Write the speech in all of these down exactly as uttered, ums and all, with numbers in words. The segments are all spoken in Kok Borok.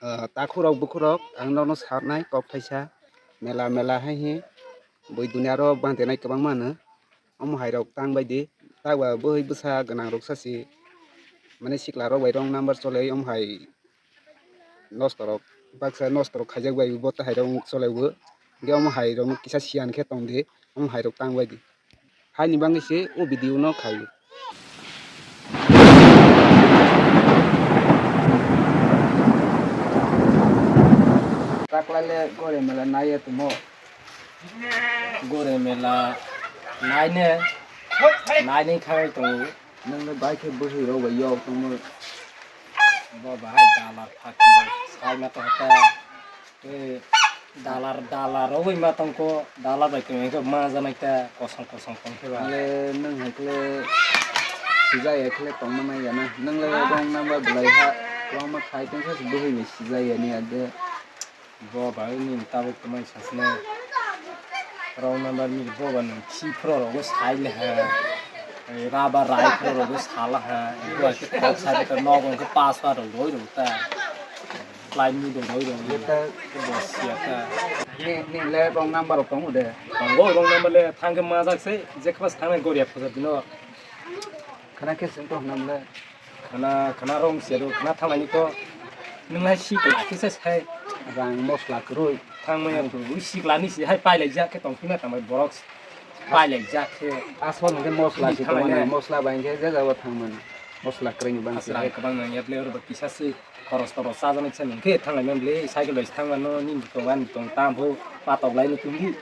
Ah, takhurok bukhurok ang nono saknai kok thaisa, mela mela hai hi bui duniaro bangtenai kwbangma no. Omo hai rok tang bai di, takba bwhwi bwsa gwnang rok sa si, mane sikla rok bai wrong number cholai omo hai nosto rok, baksa nosto rok khaijak bai bo ta hai rok cholai o, hwnkhe omo hai rok no kisa siyan khe tong di, omo hai rok tang bai di. Haini bagwi se o video no khaio. Taklai le gore mela naiya tumo. Gore mela naine, naine khai tongo. Nang le bai khe bwhwi rok bai yok tongmo. Bo bahai dalar phakiro sai ma tongkha. Tei dalar, dalar rogwi ma tongkho, dalar bai tongwi khe ma janai ta kosong kosong tongkhe ba. Ale nwng hai khle sijai hai khle tongma nai ya na. Nwng le wrong number belai ha, kwbangma khai tongkha se bwhwi bai sijai ya ni ade. Bo bai nini tabuk tongmani sasne. Wrong number ni bo ba nwng khi phro rogo sai le ha. Raba rai phro rogo sala ha. Bo ai khe thok sai ta nogo khe password rok roi rok ta. Line ni dong doi dong. Yeta. Bo siya ta. Ni, ni le wrong number rok tongo de. Tongo wrong number le thang khe majak se, je khe bas thang nai goria phosa dino. Khana khe seng tong nam le. Khana, khana rong se do, khana thang nai ni to. Nung lai sikla khe se sai. Rang mosla kwrwi. Thang maya to, ui sikla ni si hai pai lai jak khe tong phina tang bai borok. Pai lai jak khe. Asol hwnkhe mosla si tong mani, mosla bai hwnkhe je jabo thang mani. Mosla kwrwi ni bang si. Aswrang kwbang nang ya ble oro ba kisa se. Khoros toros chajaknai kisa nung khe thanglaimani le, cycle bai se thangmano, nini tong ani tong tamo patok laino tongdi.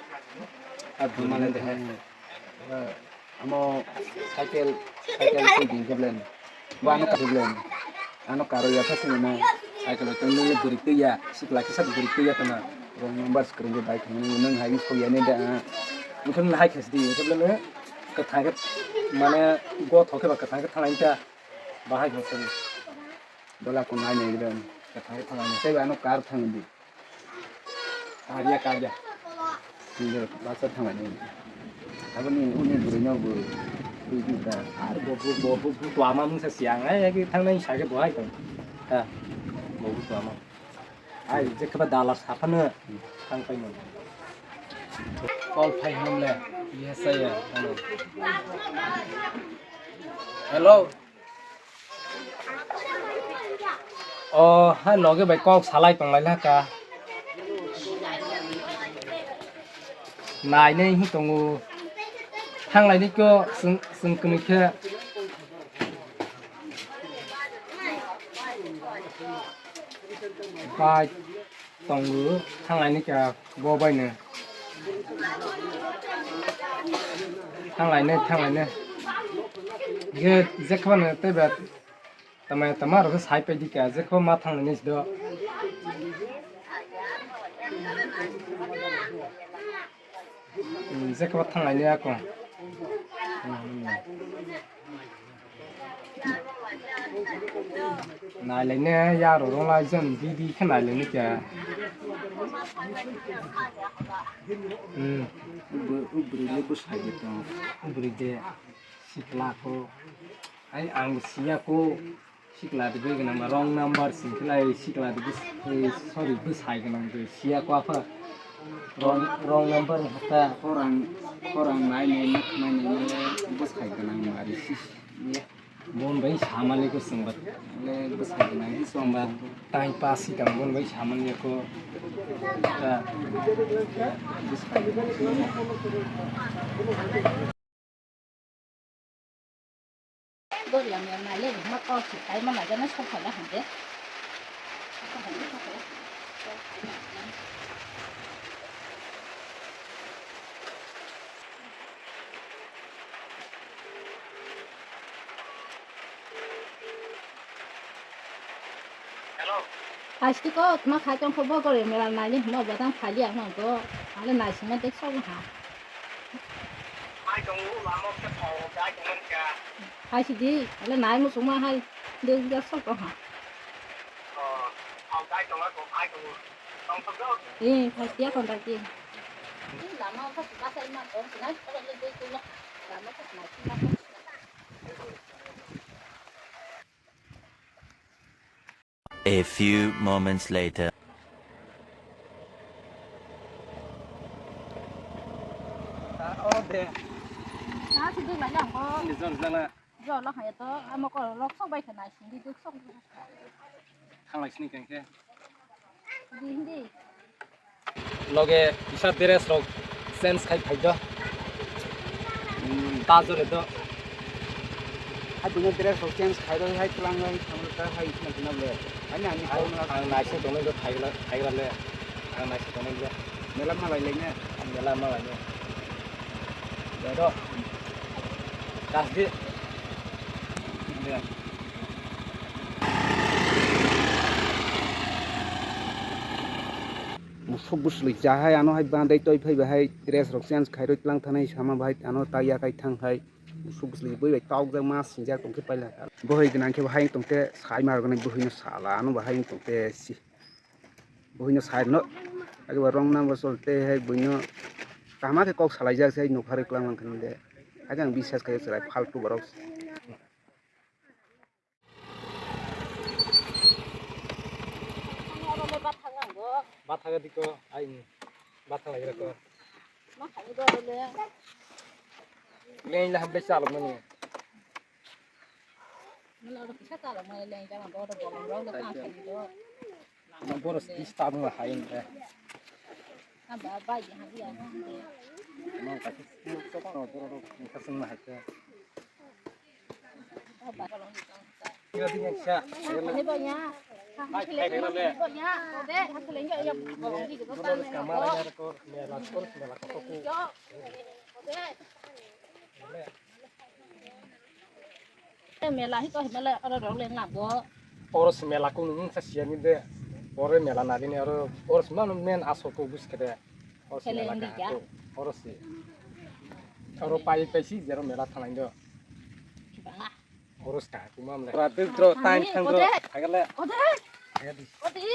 Abo mane de hai. Amo cycle, cycle twi din khe blen. Bo ano kar blen. Ano karo ya thasini na. Cycle bai tong nung le bwrwi twi ya, sikla kisa bwrwi twi ya tongma. Wrong number screen de bai thangmani nung hai sok ya ni da. Nung khe nung hai khas di, khe blen. Kwthang khe mane go thok khe ba kwthang khe thanglaini ta. Bahai khe sani. Dola kun nai nai dan. Kathang thang nai. Tei ano kar thang di. Karya, karya. Single basa thang nai. Abo ni uni bwrwi no bo. Ui di da. Ar bo, bo, bo, bo, bo, to ama mungsa siang ai, ai thang nai sa khe bo hai tong. Ha. Bo, bo, to ama. Ai, je khe ba dala sa phano thang pai no. Call phai hwnle. Yes, sir. Hello. Hello. O, hai loge bai kok salai tonglai laka. Nai nai hi tongo. Thanglai ni ko sung, sung kwnwi khe. Bai. Tongo, thanglaini kha bo baino. Thanglaini, thanglaini. Je, je khobano tei ba tama, tama rok sai pai di kha, je khob ma thanglaini do. Hmm, je khob thanglaini ako. Hmm, hmm. Nailaini ya rorong lai jon bibi khe nailaini khe. Hmm. Ubri le bwsai de tong. Ubri de sikla ko. Ai ang siya ko sikla de bai gana wrong number sing khlai sikla de bwsai, sorry, bwsai gana de siya ko apha. Wrong, wrong number hata. Khorang, khorang nai nai nak nai nai bwsai gana mari sis. Bon bai samani ko sengbat. Le bwsai nai hi sengbat. Time pass si tang bon bai samani ko. Ta. Goriya mia nai le ma kok si tai ma nai jana sok khala hande. Plastic o tma khai tong kho bo gore mela nai ni himo bo dang phai liya hwngo. Ang le nai sima dek sok ha. Phaisidi, ale nai muchungma hai, de, de, sok tong ha. Eh, phaisidi, akon dagi. A few moments later. Ah, oh, de. Na suduk lai lang ko. Ni jon jana. Jo lo hai to, amo ko lok sok bai khe nai sindi duk sok. Thang lai sini keng khe. Di hindi. Loge isa dress rok change khai phai do. Hmm, ta jore do. Hai buino dress rok change khai do, hai tlang lai thamlo ta hai khna khna le. Ani ani Ang, ang naising tongnai do thaigra, thaigra le. Ang naising tongnai le. Mela malai lai ne. Mela malai ne. Bedo. Kasdi. Musuk bwswlwi cha hai, ano hai bandai toi phai bahai dress rok change khai roi tlang thanai sama bahai ano ta yakai thang hai. Musuk bwswlwi bui bai tok jak ma sinjak tong khe paila. Bohoi gwnang khe bahai tong te sai mar gwnai bohoi no sala ano bahai tong te si. Buino side no ake ba rong number sol te hai buino kaham khe kok salai jak se nokharwi kwlangma khe de. Ake ang bisas khai chwrai faltu borok. Ano oro le bathang ang bo. Bathang diko ai bathang lagi rako. Ma khai do oro le. Leng la hambe chalok mani. Mana oro kisa chalok mani leng jang bo oro bolong rok le ta khai do. Boros disturb ma hain de. Aba bai di hadi ya. Mau kasi sok no borok kasing ma haite. Aba bolong ni ta. Kira di nyak sa. Ni ba nya. Ha ha le. Ba nya. Ode ha le nya ya bolong di do ta. Kamara ya ko mela kor mela ko. Yo. Ode. Mela hi to mela oro rong leng labo. Oro se mela kung nung sa siya ni de. Oro mela na dini oro oro se mano men aso ko bus kede. Oro se mela ka ko. Oro se. Oro pai pai si jero mela thanai do. Oro se ka ko mam le. Ra duk dro time thang dro. Agale. Ode. Ode.